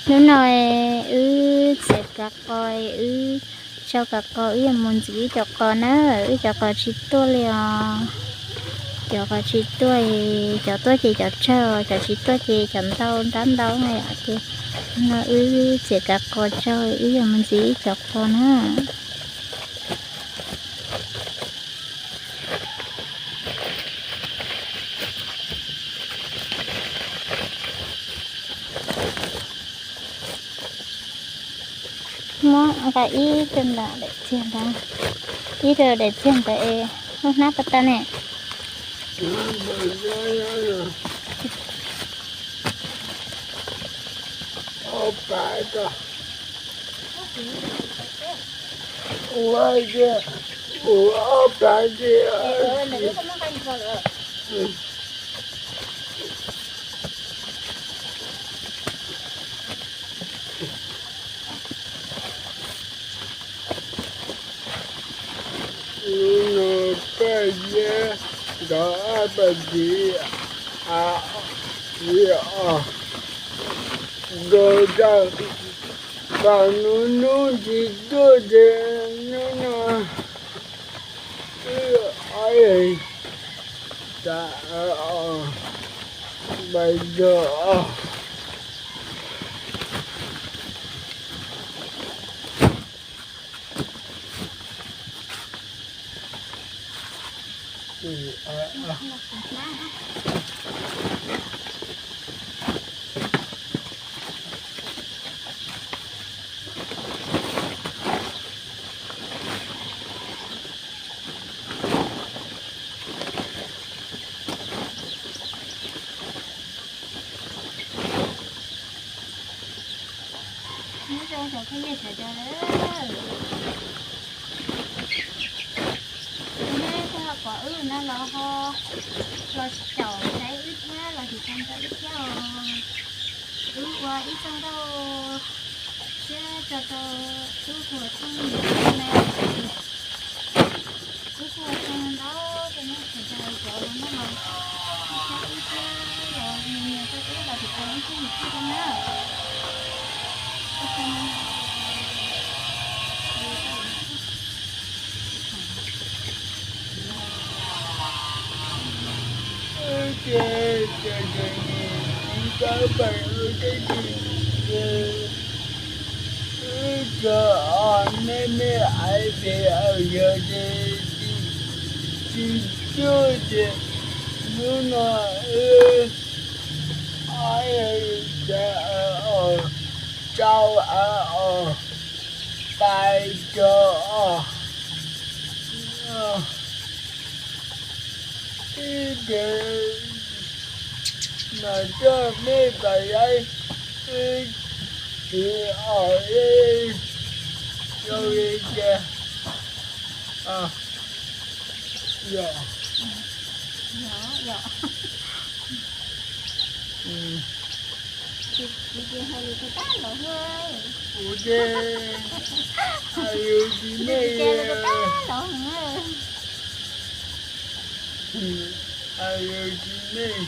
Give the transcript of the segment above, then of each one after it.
Hnub no wb txiav kav qos, wb tsau kav qos, wb yuav mus ntxiv wb cov qos na. Wb cov qos tsis tuaj li os. Cov qos tsis tuaj, cov tuaj ces cov tsawg, cov tsis tuaj ces cov ntau ntab ntau na yom. Ces no wb txiav kav qos tsau, wb yuav mus ntxiv wb cov qos na. Muab nqa ib rau ntawm daim txiag ntawd, ib rau daim txiag ntawd es muab hnab pas tau ne. Ua, ua ob plav. Hnub no paj yab ntov ab paj tiv, a, ib, o, nkaus tau, kom hnub hnub tsis tuaj ces hnub no wb ob leeg tas, o, npaj zog os. Nyob zoo cov phooj ywg sawv daws, neb tau pom wb no los ho los caum saib wb thiab los tiv tas ntawm wb thiab os. Wb ua ib txoj nkauj thiab tso rau tub hu ua txheej niam na, tub hu ua txheej ntau rau nej sawv daws cov uas nej los saib wb thiab los nyiam nyiam rau wb los tiv tas wb thiab niam tij rau na. Ces, ces, ces, ces, wb tso, o, me me ai pes awm yog ces tsis cuag ces hnub no wb tsau os, pais rau os. Ib tes mas coj mej pas yaib, ib tes os, zoo li cas, yog, yog, yog. Kuv ces hais lus tsis meej, hais lus tsis meej.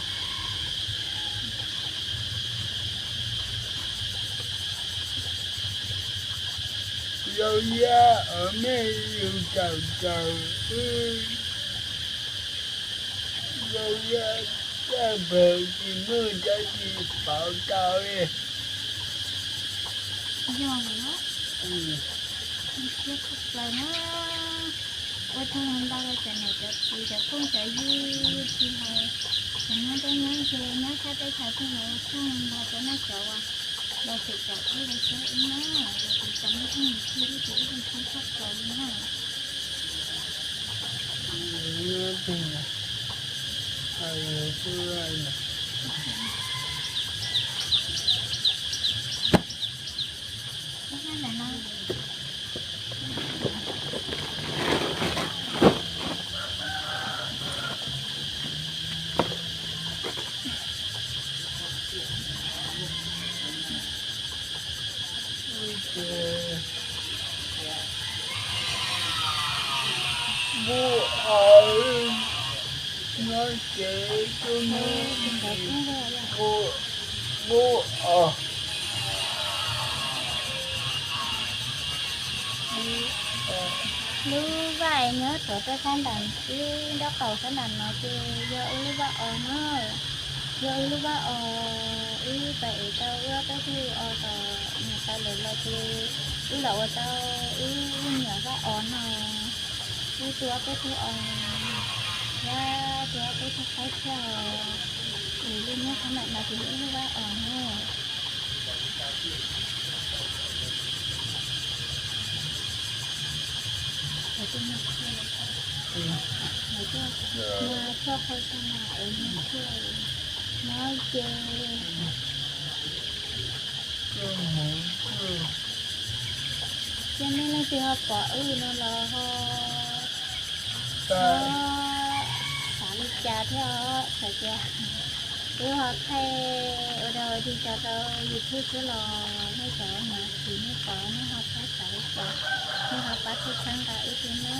Yog yam meej yus tsaug tsaug, yog yam tshaj plaws tsis muaj dab tsi pauv tau li. Yog, siab tshaj plaws na. Ua tsaug ntau rau cov niam cov txiv cov phooj cov ywg tsis hais cov nyob deb nyob ze nyob sab teb chaws tuaj los ua tsaug ntau rau nej cov uas los tseem caum wb los saib wb na, los tseem caum nej phooj ywg txhua leej txhua tus, wb zoo siab tshaj plaws li na. Npub os, nyob tsev tub nub, npub os. Lub vaj es nyob rau peb sab nram, wb nraub qaum sab nram no ces yog wb lub vaj os na. Yog wb lub vaj os, wb tau es tau wb ob peb tug os tom niam tais lawm los ces wb los ua tau wb niam vaj os no. Wb tu ob peb tug os thiab tu ob peb tug qaib thiab os. Es lub nyob sab nram no ces yog wb lub vaj os na. Lawv tuaj muag tshuaj, lawv tuaj muag tshuaj hau xya mas es muag tshuaj no ces ces nej leej twg ho pom wb no los ho xav li cas thiab os, txawm tias wb ho thaij ua dog ua dig tso rau YouTube xwb los nej cov mas tsis nej pom nej ho txhob xav li cas, nej ho pab txhawb txhawb nqa wb thiab na.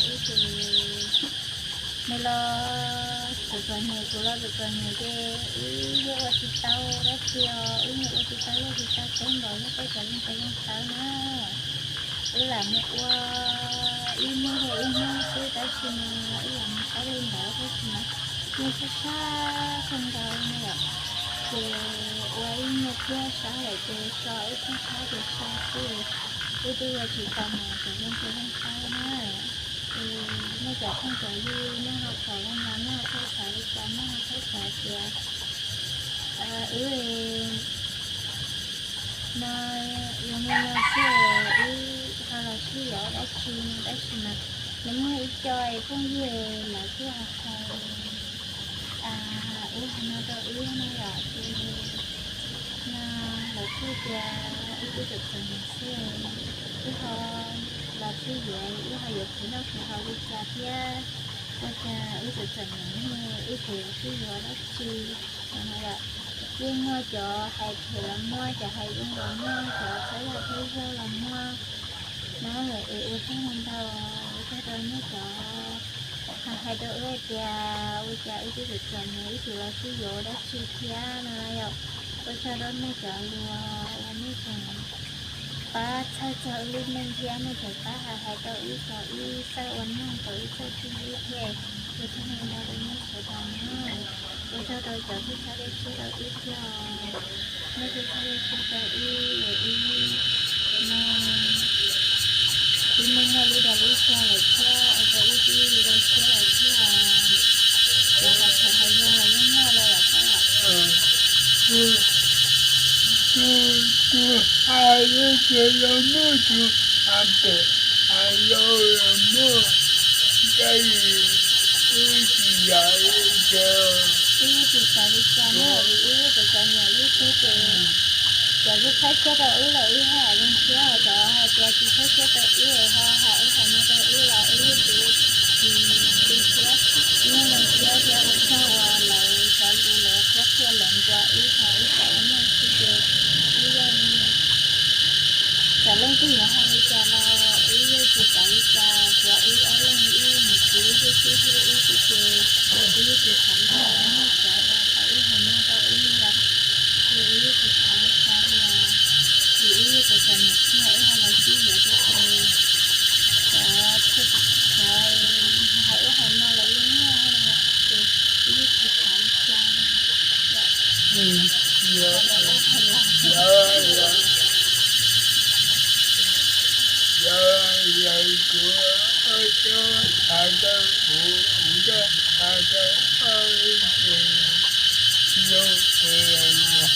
Wb ces nws los txom txom nyem, kuv los txom txom nyem ces wb yeej ua tsis tau dab tsi os, wb yeej ua tsis tau, yeej tsis tau teeb npaum li peb cov leej txiv leej tawv na. Wb lam mus ua ib hnub thiab ib hnub xwb tab sis mas wb lam mus saib li ntawd tab sis mas yeej sab sab kawg nkaus li na yom. Ces ua ib nyuag pliag sab lawm ces so ib pliag sab ces so xwb, wb twb ua tsis tau mas cov leej txiv leej tawv na. Ces nej cov phooj cov ywg nej ho pom li cas, nej ho txhob xav li cas, nej ho txhob xav tias wb no zoo li no xwb wb ho los sib yuav dab tsi no, tab sis mas nws muaj ib co phooj ywg lawv kuj hais wb hais no rau wb no yom, ces no lawv kuj tias wb twb txom txom nyem xwb, wb ho los sib yuav, wb ho yuav khwv noj khwv haus li cas thiab, ua cas wb txom txom nyem wb tseem yuav sib yuav dab tsi no yom. Yeej muaj cov hais phem los muaj, cov hais zoo los muaj, cov txhawb yog peb zaug los muaj na. Es ua tsaug ntau, ua tsaug rau nej cov hais hais rau wb hais tias ua cas wb twb txom txom nyem wb tseem los sib yuav ua dab tsi thiab no na yom. Ua tsaug rau nej cov luag uas nej tseem pab txhawb txog wb lub neej thiab nej tseem pab hais hais rau wb kom wb txawj ua neej kom wb txawj sib hlub thiab. Ua tsaug ntau rau nej sawv daws na. Ua tsaug rau cov txhawb txhawb dej siab rau wb thiab os. Nej txhawb txhawb dej siab rau wb es wb no wb muaj muaj lub dag lub zog lawm thiab es rau wb twb zoo siab lawm thiab os. Cov hais phem hais zoo los yeej muaj los yom thiab. Tus hais yeej tias yog muaj tus hais phem hais zoo los muaj, tab sis wb tsis yam li cas. Wb yeej tsis xav li cas na, vim wb yeej txom txom nyem wb xwb ces cov twb txhawb siab rau wb los wb haj zoo siab, cov hais tias tsis txhawb siab rau wb ho hais ub hais no rau wb los wb yeej tsis tu siab, wb yeej zoo siab thiab ua tsaug uas lawv cov lus lawv qhuab qhia lawv ntuas wb thaum wb txawj ua neej xwb ces wb yeej txawm leej twg yuav hais li cas los wb yeej tsis xav li cas, tsuav wb ob leeg wb mus txiv wb twb sib hlub wb xwb ces wb yeej tsis xav li cas rau nej cov uas hais ub hais no rau wb li os. Ces wb yeej tsis xav li cas li os, vim wb yeej txom txom nyem thiab wb ho los sib yuav rau ces cov, cov hais ub hais no los yeej muaj no ces wb yeej tsis xav li cas li. Yog, yog, yog kuv, ua tsaug, hais rau kuv, kuv thiaj hais rau koj ces zoo ces los.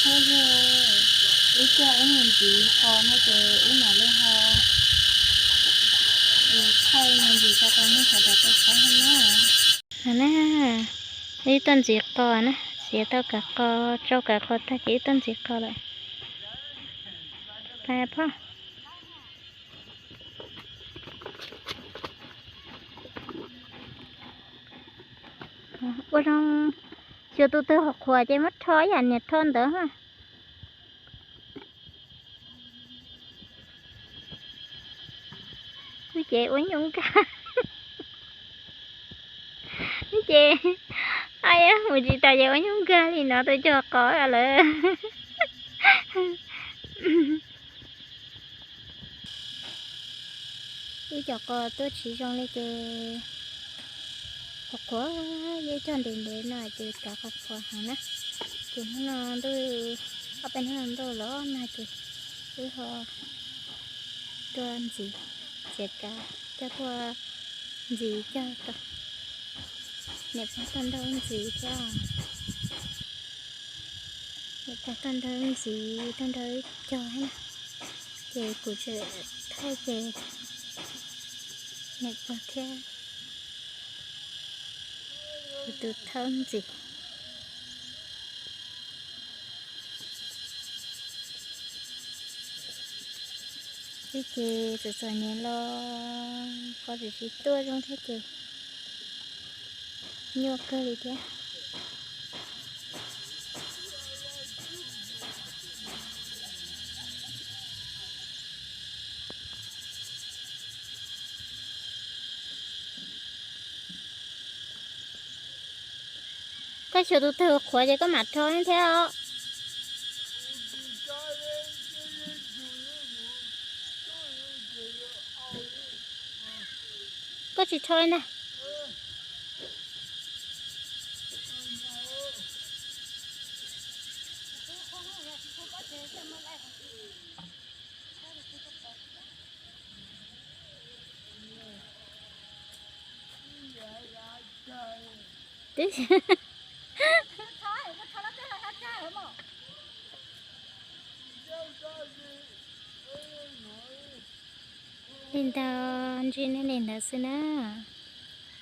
Ib pliag wb mus ntxiv qos no ces wb mam li ho thaij me ntsis tso rau nej sawv daws tau saib na. No na, wb tuaj ntxiv qos na, txiav tau kav qos, tsau kav qos tag ces wb tuaj ntxiv qos lawm. Pab, ua zoo, xyuas tus twg qhuav qhuav ces muab rho ib yam niam rho ntawd. Wb ces ua nyuj nkag, wb ces, mus tsis tas ces ua nyuj nkag li no, tuaj cog qos lawm. Wb cov qos tuaj tsis zoo li ces qhuav qhuav, yog cog ntev ntev no ces kav qos qhuav heev na. Ces hnub no ntuj, ob peb hnub no ntuj los nag ces wb ho tuaj ntxiv, txiav kav coj tuaj ntxiv cog rau. Niam pog tuaj nrog wb ntxiv thiab. Niam pog tuaj nrog wb ntxiv, tuaj nrog wb cog thiab na. Ces kuv tseem thaij ces niam pog thiab kuv tus thawj ntxiv. Wb ces txom txom nyem los qos tseem tsis tuaj zoo thiab ces nyuaj kawg li thiab. Koj xyuas tus twg qhuav ces koj mam rho thiab os. Koj tsis rho li ntag. Twb li ntawd, ntsib nej li ntawd xwb na.